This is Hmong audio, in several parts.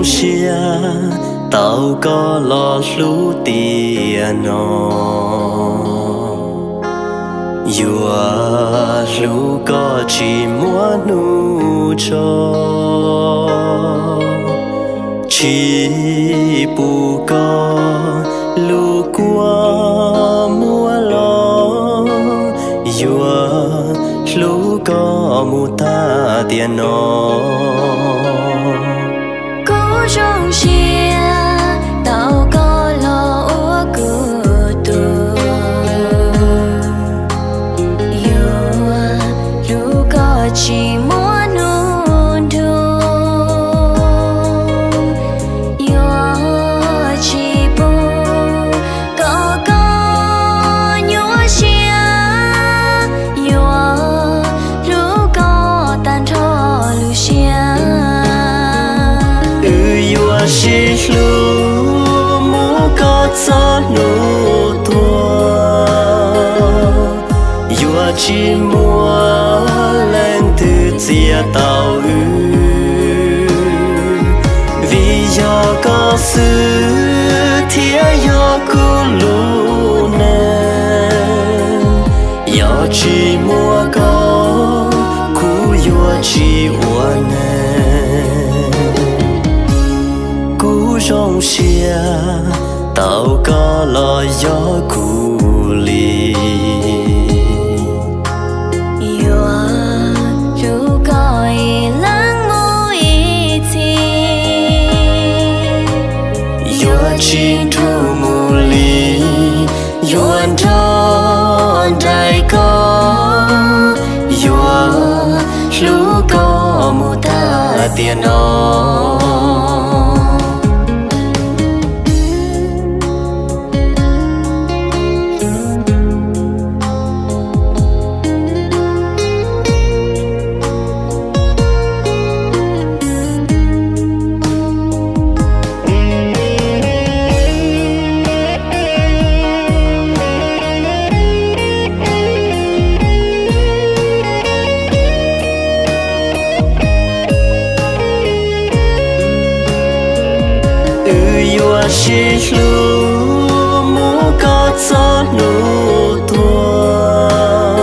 siab tau koj los hlub tiam no. Yuav hlub koj tsis muab hnub tso, tsis pub koj lub kua muab los. Yuav hlub koj mus tag tiam no. Kuv zoo siab tau koj los ua kuv tug. Yuav hlub koj tsis muab hnub nrug, yuav tsis pub kom koj nyuaj siab, yuav hlub koj tag nrho lub siab. Wb yuav sib hlub mus kom txog hnub tuag, yuav tsis muaj leej twg txiav tau wb, vim yog koj xwb thiaj yog kuv lub neej. Yog tsis muaj koj, kuv yuav tsis ua neeg. Kuv zoo siab tau koj los yog kuv li. Yuav hlub koj ib leeg mus ib txhis, yuav tsis nrug mus li, yuav nrog nraim koj, yuav hlub koj mus tag tiam no. Wb yuav sib hlub mus kom txog hnub tuag,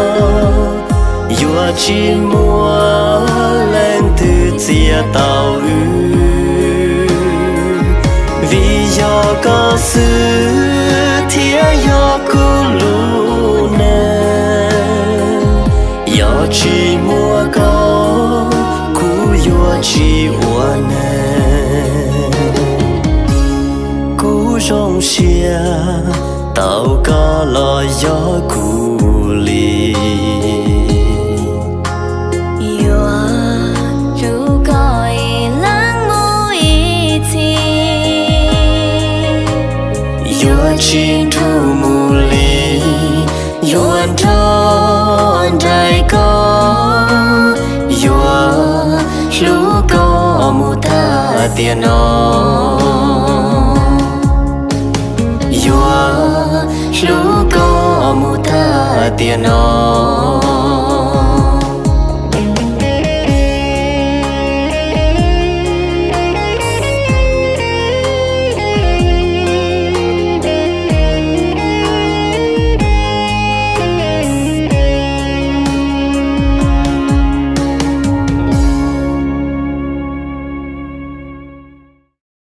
yuav tsis muaj leej twg txiav tau wb, vim yog koj xwb thiaj yog kuv lub neej. Yog tsis muaj koj, kuv yuav tsis ua neeg. Kuv zoo siab tau koj los yog kuv li. Yuav hlub koj ib leeg mus ib txhis, yuav tsis nrug mus li, yuav nrog nraim koj, yuav hlub koj mus tag tiam no. Yuav hlub koj mus tag tiam no.